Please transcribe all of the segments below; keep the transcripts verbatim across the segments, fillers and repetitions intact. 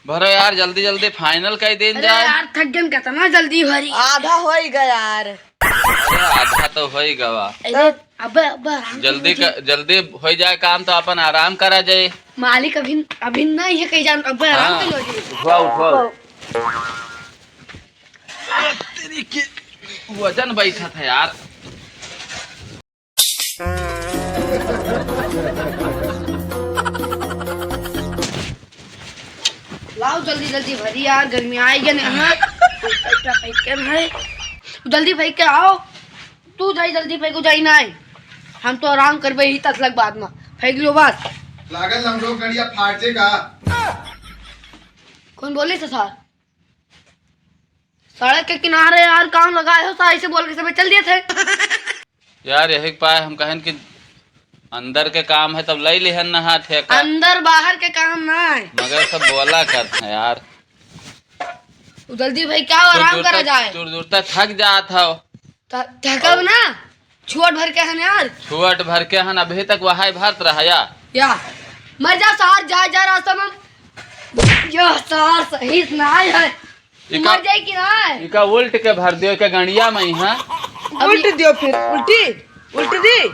भरो यार, जल्दी जल्दी final कइ देन अरे जाए। यार, थक गन, कितना जल्दी भरी। आधा होइ गया यार। अरे, आधा तो होइ गवा। अरे, अबे, अबे, आराम से जल्दी भरी। क-, जल्दी होइ जाए काम तो अपन आराम करा जाए। मालिक अभी, अभी नहीं है कहीं जान, अबे आराम हाँ, कर लो जी। उठवा, उठवा। तेरी के वजन बैठा था यार। लाओ जल्दी जल्दी भरी यार, गर्मी आई गए ना। जल्दी फेंक के आओ, तू जाई जल्दी फेंको जाई ना। हम तो आराम करबे ही तसलक बाद में, फेंक लो बस। लागल हम लोग गड़िया फाटे का। कौन बोले थे सर? सड़क के किनारे यार काम लगाए हो, तो ऐसे बोल के सब चल दिए थे। यार, यही के पाए हम कहन कि अंदर के काम है, तब लई लिहन नहा ठेका। अंदर बाहर के काम ना है। मगर सब बोला करत हैं यार। उ जल्दी भाई, क्या हो, तू आराम दूर करा तक, जाए। तू दूर तक थक जात हो। त-, थकब ना, छुअट भर के हन यार। छुअट भर के हन, अभी तक वहाई भरत रहा या। या, मर जा सार, जा, जा रास्ता में। यह सार सही से ना आए है। इका, मर जाए कि ना आए? इका उल्ट के भर दियो, इका गंडिया में ही, हाँ। अभी उल्ट दियो फिर, उल्टी, उल्ट दी।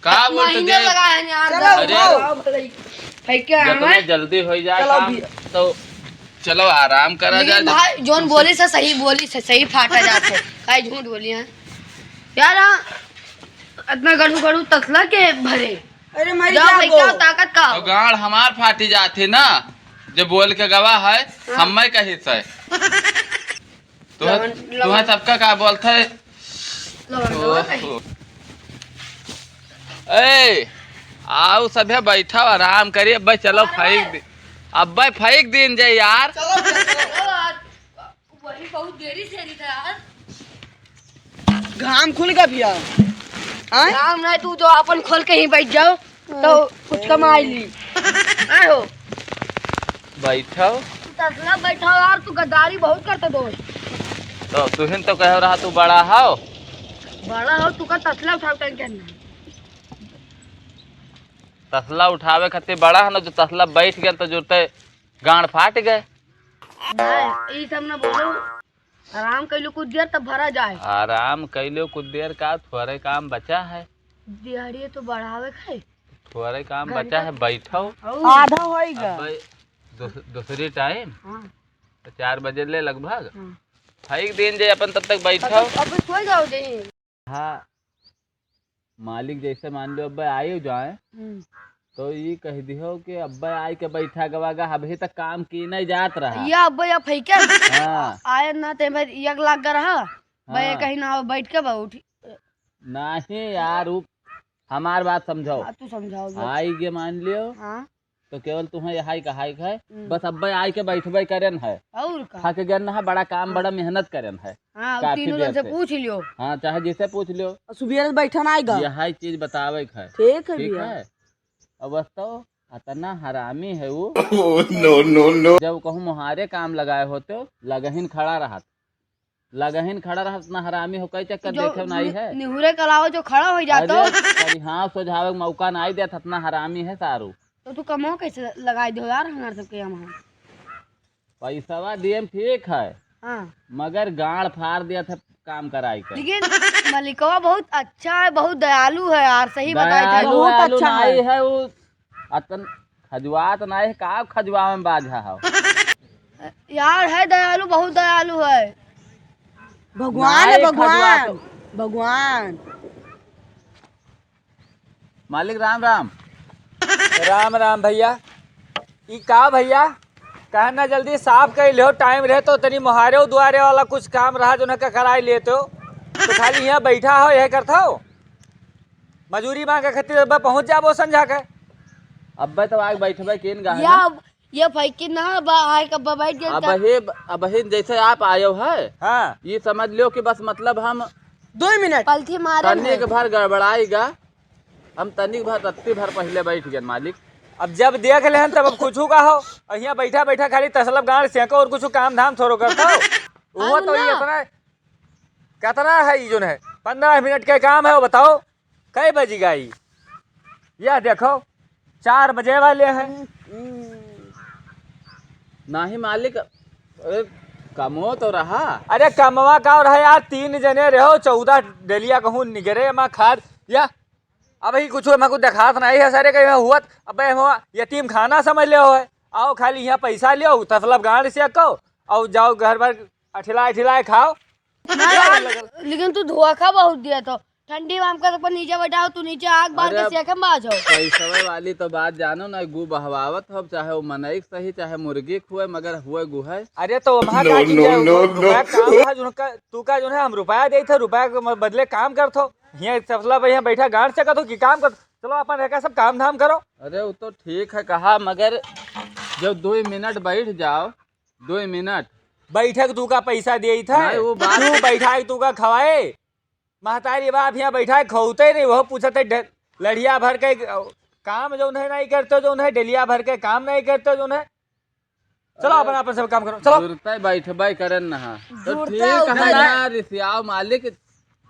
का अब उल्ट महीने दे? लगा है यार, चलो, दस अरे। उठाओ। भाई, क्या है? जितना जल्दी हो जाए चलो काम, भैया। तो चलो आराम करा लेकिन जाए। भाई, जोन बोली से सही, बोली से सही फाटा जात है। काहे झूठ बोली है? यार, हाँ, इतना गड़ू गड़ू तसला के भरे। अरे, मर जाओ जा भाई, गो। क्या ताकत का? तो गाड़ हमार फाटी जात है ना, जो बोल के गवा है, हाँ। हम मैं कही से। तुहा, लवन, तुहा लवन। सबका का बोलत है? लवन, लवन ओहो। ए, आओ सभे बैठा, आराम करिए। अब्बे चलो अरे। फेंक दे, अब्बे फेंक दीन जाए यार। चलो, चलो, चलो। वही बहुत देरी से रही था यार। घाम खुल गया भैया। आय? घाम नहीं, तू जो अपन खोल के ही बैठ जाओ। तो कुछ कमाई ली। आए हो। बैठो। तू तसला बैठा हो यार, तू गद्दारी बहुत करते दोस्त। तो तुहिन तो कह रहा तू बड़ा हो। बड़ा हो, तू का तसला उठाव टाइम क्या नहीं? तसला उठावे खातिर बड़ा है ना, जो तसला बैठ गया तो जुरते गांड फाट गए। नहीं, ई सब ना बोलो। आराम कइलो कुछ देर तब भरा जाए। आराम कइलो कुछ देर का, थोड़े काम बचा है। दिहाड़िए तो बढ़ावे के है। थोड़े काम घंटा बचा है, बैठो। और आधा होइगा। अब भाई, दूस-, दूसरी टाइम हाँ। तो चार बजे ले लगभग हाँ। फेंक दीन जे अपन, तब तक बैठो। अब, अब सो जाओ जे। हाँ, मालिक जैसे मान लो अब्बे आए जाए, हम्म। तो ई कह दिहो कि अब्बे आए के बैठा गवा गा, अभी तक काम की नहीं जात रहा। या अब्बे या फैके हाँ। आए ना ते भाई एक लाख गा रहा, भाई हाँ। कहीं ना बैठ के बा उठी। नहीं यार, उ हमार बात समझाओ। हाँ, तू समझाओ बस। आई के मान लियो, हाँ। तो केवल तुम्हें यही कहाई है, हम्म। बस अब्बे आई के बैठबे करन है। और का? थक गन है, बड़ा काम, हाँ। बड़ा मेहनत करन है। हाँ, काफी तीनों देर जन से से। पूछ लियो। हाँ, चाहे जिससे पूछ लियो। और सुबह से बैठा ना आएगा। यही चीज बतावे के है। ठीक है ठीक भैया। है? अब बस तो इतना हरामी है वो। Oh, no, no, no। जब कहूँ मुहारे काम लगाए होते, लगहिन खड़ा रहत। लगहिन खड़ा रहत ना हरामी हो, कई चक्कर जो देखे नाई नि-, है। निहुरे के अलावा जो खड़ा हो जातो। अरे, करिहाव सोझावे के मौका नाई देत, इतना हरामी है सारू। तो तू कमो कैसे लगाई दो यार हमार सबके यहाँ? पैसवा दिए में ठीक है, हाँ। मगर गाड़ फाड़ दिया था काम कराई के। लेकिन मलिकवा बहुत अच्छा है, बहुत दयालु है यार, सही बताई थे। दयालु बहुत अच्छा नाई है। है वो। अतन खजुआत नाई है, का खजुआवे में बाझा हो? यार है दयालु, बहुत दयालु है। भगवान है, नाई भगवान, खजुआत। भगवान। मालिक राम राम। राम राम भैया। ई का भैया, कहे ना जल्दी साफ कर लियो, टाइम रहे तो तनी मोहारे दुआरे वाला कुछ काम रहा जो ना कराई लेते हो, तो खाली यहाँ बैठा हो, यह करता हो। मजूरी मांगे खातिर अब्बे पहुंच जाबो संझा के। अब्बे तो आके बैठबे केन गाहे या ना? अब ये फैकी ना बा, आए के अब्बे बैठ गए अब का? ही, अब ही जैसे आप आयो है, हाँ। ये समझ लियो कि बस मतलब हम दो मिनट। पलथी मारे तनिक में। भर गड़बड़ाई गा, हम तनिक भर रत्ती भर पहले बैठ गए मालिक। अब जब देख लेहन तब अब कुछ का हो, और यहाँ बैठा बैठा खाली तसलब गांड सेंको और कुछ काम धाम थोड़ो करता हो। वो अब तो ना। ये इतना, कितना है ये जो है, पन्द्रह मिनट के काम है, वो बताओ। कै बजि गई? यह देखो, चार बजे वाले हैं। नाही मालिक, ए, कमो तो रहा। अरे कमवा का रहा यार, तीन जने रहो, चौदह डेलिया कहूँ निगरे मा खाद या। अब ही कुछ हमको देखात नहीं है सारे, कहीं हुआ त, अबे हम यतीम खाना समझ ले हो है। आओ खाली यहाँ पैसा लियो, तसलब गांड से को, और जाओ घर भर अठिलाए अठिलाए खाओ। ना यार, लेकिन तू धोखा बहुत दिया तो। ठंडी में हमका सब नीचे बैठाओ, तू नीचे आग बार के अरे, सेकम बाज हो। पैसवे वाली तो बात जानो ना, गु बहवावत हो, चाहे वो मनई के सही, चाहे मुर्गी के हुए, मगर हुए गु है। अरे तो वहाँ का कीजिए, no, no, रुपया no। काम है, जो उनका, तू का जो है, हम रुपया देत है, रुपया के म-, बदले काम करत हो। हियाँ तसला पे हियाँ बैठा गांड से कहत हो कि काम कर, चलो अपन रखा सब काम धाम करो। अरे वो तो ठीक है कहा, मगर जब दो मिनट बैठ जाओ, दो मिनट। बैठक तू का पैसा देत है, नहीं, वो बात तू बैठा के तू का खवाए। महतारी बाप यहाँ बैठा है, खौते नहीं, वो पूछत है ढ-, लड़िया भर के, अ, काम जौन है नहीं करते, जौन है डेलिया भर के काम नहीं करते, जौन है। चलो, अरे, अपन, अपन सब काम करो, चलो। जुरते बैठबे करन नहा। तो जुरते ठीक है उठबे। ना, रिसियाओ मालिक,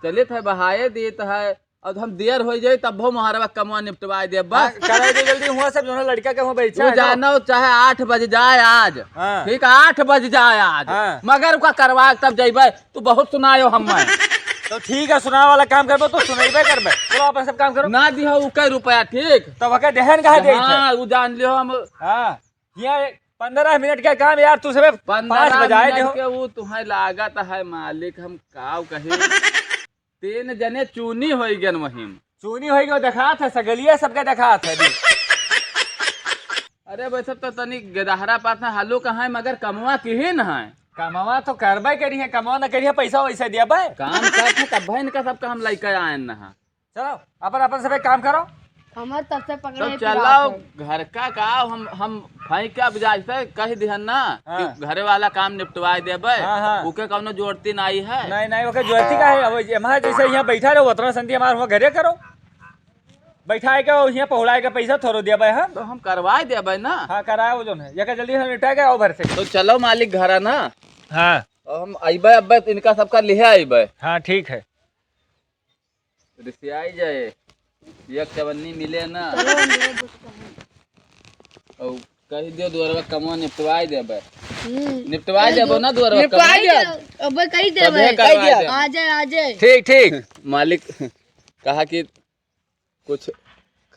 चलित है, बहाए देत है, अब हम देर हो जाए, तब हो मोहरवा कमवा निपटवाए देब, बस। हाँ, कराए दे जल्दी, हुआ सब जौन है लड़का के हुआ बैठा वो है ना। जानो, चाहे आठ बज जाए आज। हाँ। ठीक है, आठ बज जाए आज। हाँ। मगर ओका करवा के तब जइबे। तू बहुत सुनायो हमें। तो ठीक है, सुनावे वाला काम करबो, तो सुनइबे करबे। चलो, अपन सब काम करो। ना दिहो उ कई रुपया, ठीक? तब ओके देहन कहाँ दे हाँ, उ जान लियो हम। हाँ, यहाँ पन्द्रह मिनट के काम यार, तू सबे पाँच बजाए दिहो। के उ तुम्हें लागत है मालिक, हम काव कही। तीन जने चूनी होई गन वहीं। चूनी होई गो देखात है, सगलिए सबके देखात है अभी। अरे वैसे तो तनी गेदहरा पात है, हालू कहाँ है, मगर कमवा किहिन है। कमवा तो करबे करी है, कमवा न करी है, पैसा वैसे दियाबे। काम करत है, तब इनका सबका हम लइके आएन न है। चलो, अपन, अपन सबे काम करो। हमर तब से पकड़े तो पिरात चलाओ है। घर का का हम, हम भाई के अब जाइसे कह दिहन ना हाँ। कि घरे वाला काम निपटवाए देबे, हाँ, हाँ। ओके कौनो जोड़ती नाई है। नहीं, नहीं, ओके जोड़ती का है? अब एम्हा जैसे यहाँ बैठा रहो, उतना संधि हमार हुआ घरे करो। बैठाए के और यहाँ पहुड़ाए के पैसा थोड़ो देबे हम। तो हम करवाए देबे ना। हाँ, कराओ जौन है। ये का जल्दी हम निपटाए के आओ घर से। तो चलो मालिक घरा ना। हाँ। और हम अइबे अब्बे इनका सबका लिहे अइबे। हाँ, ठीक है। रिसियाई जाए, एक चवन्नी मिले ना। चलो, मेरे दोस्त का है। और कह दियो दुआरवा कमवा निपटवाई देबे। हम्म, निपटवाई कह देबो दियो। ना दुआरवा निपटवाई कमवा। दे, अबे कह दे तबे भाई। करवाई देबे। आ जाए, आ जाए। ठीक, ठीक। मालिक कहा कि कुछ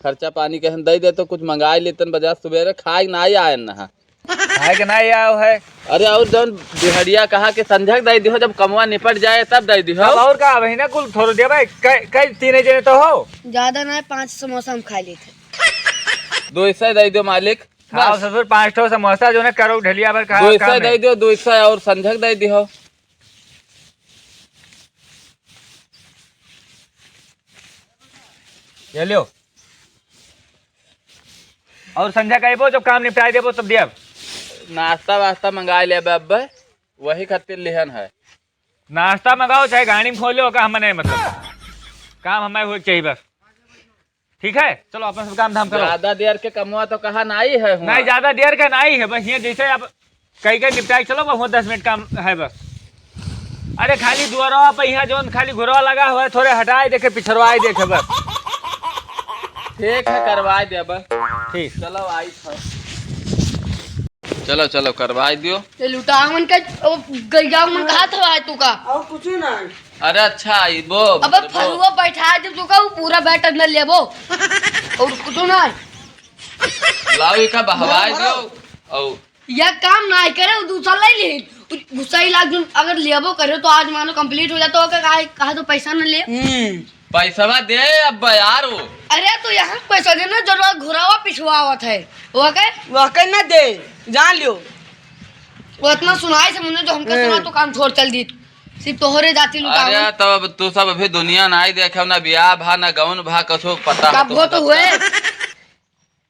खर्चा पानी के हम दे दे तो कुछ मंगाई लेतन बाजार सुबेरे, खाए ना आए ना। खाए के ना आओ है। अरे और जौन बिहड़िया कहा कि संझक दे दिहो, जब कमवा निपट जाए तब दे दिहो। अब और का, वही ना कुल थोड़ दिया भाई, कई, कई तीन जने तो हो। ज्यादा ना, पाँच समोसा हम खा लेते। दो सौ दे दो मालिक। खाओ बस। ससुर, पाँच ठो समोसा जौन है करो ढेलिया भर खाओ, दो सौ काम है। दे दो, दो सौ और संझक दे दिहो। ये लियो। और संझा का अइबो, जब काम निपटाए देबो, तब दिया। नाश्ता वास्ता मंगाए लेबे अब्बे, वही खातिर लिहन है। नाश्ता मंगाओ, चाहे गाड़ी में खोलो, का हमें नहीं मतलब। काम हमें हो चाहिए बस। ठीक है, चलो अपन सब काम धाम करो। ज्यादा देर के कमवा तो कहा नाई है हुआ। नहीं, ज्यादा देर का नाई है, बस ये जैसे आप कई कई निपटाए, चलो, बहुत दस मिनट काम है बस। अरे, खाली दुआरवा पे यहाँ जौन खाली घुरवा लगा हुआ है, थोड़े हटाए देखे, पिछरवाए देखे बस। ठीक है, करवाए दे बस। ठीक। चलो, आई था। चलो, चलो, करवाए दियो। ये लुटावन का, ओ, गैया मन कहा था भाई तू का? और कुछ ना। अरे, अच्छा, आई वो, अबे वो। फरुआ बैठा दे तू का, वो पूरा बैठ अंदर लेबो। और कुछ ना। लाओ, इका बहवाए दियो। और यह काम ना करे, वो दूसरा ले ले। गुस्सा ही लाग, अगर लेबो करे तो आज मानो complete हो जाता, ओके कहा, कहा तो पैसा न ले। हम्म। पैसवा दे अब यार वो। अरे तो यहाँ पैसा देना जरूर, घुरावा पिछवावत है। वो के? वो के ना दे, जान लियो। वो इतना सुनाई से मुझे जो हमके हम्म। सुना तो काम छोड़ चल दी। सिर्फ तोहरे जाति लुटावा। अरे तब तू सब अभी दुनिया ना ही देखे, ना बियाह भा, ना गौन भा, कसो पता कब हो तो हुए?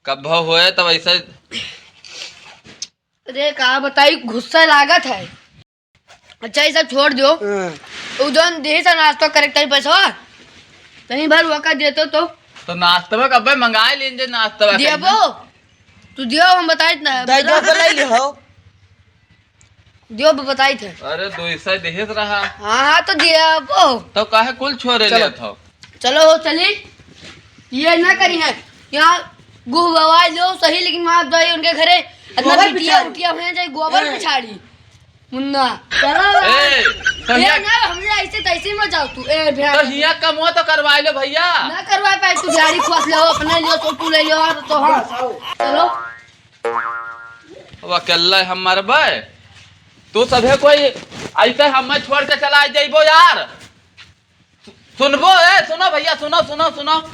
कब हुए तब ऐसे अरे का बताई, गुस्सा लागत है। अच्छा, ये सब छोड़ दो। हाँ। उ जौन देहे से नाश्ता करे के ताई पैसा, तनी भर वका देतो तो। तो नाश्ता में कब्बे मंगाए लेन जे नाश्ता में देबो। तू दियो, हम बताइत ना। दाई दो बोलाई ले हो। दियो, ब-, बताइत है। अरे, दो सौ देहे से रहा। हाँ, हाँ, तो दियो। तो काहे कुल छोरे चलो। लेत हो? चलो हो चली, ये ना करी है। यहाँ गुह बवाल जो सही, लेकिन माँ दाई उनके घरे इतना गोबर बिटिया पिछाड़ी। उटिया हुए जाए, गोबर ए। पिछाड़ी। मुन्ना। चलो ए, तो ये हिया ना, हमरे ऐसे तैसे मत जाओ तू। ए, भैया। तो हिया कमवा तो करवाइ लो भैया। ना करवा पाए, तू झाड़ी खोस ले हो, अपने लियो, तो तू ले लियो, और तो हम। बस, आओ। चलो। अब अकेले हम मरबे। तू सभे कोई ऐसे हमें छोड़ के चला जइबो यार। सुनबो, ए, सुनो भैया, सुनो, सुनो, सुनो।